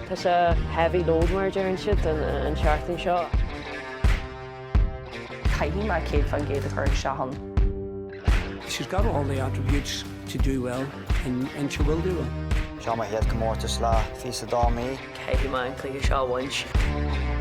Tá sé heavy load mar a deireann siad an tseachtain seo. Caithfidh mé 100% a chur isteach ann. She's got all the attributes to do well and and she will do well. Seo mo chéad comórtas le 22 mí. Caithfidh mé an cluiche seo a bhaint.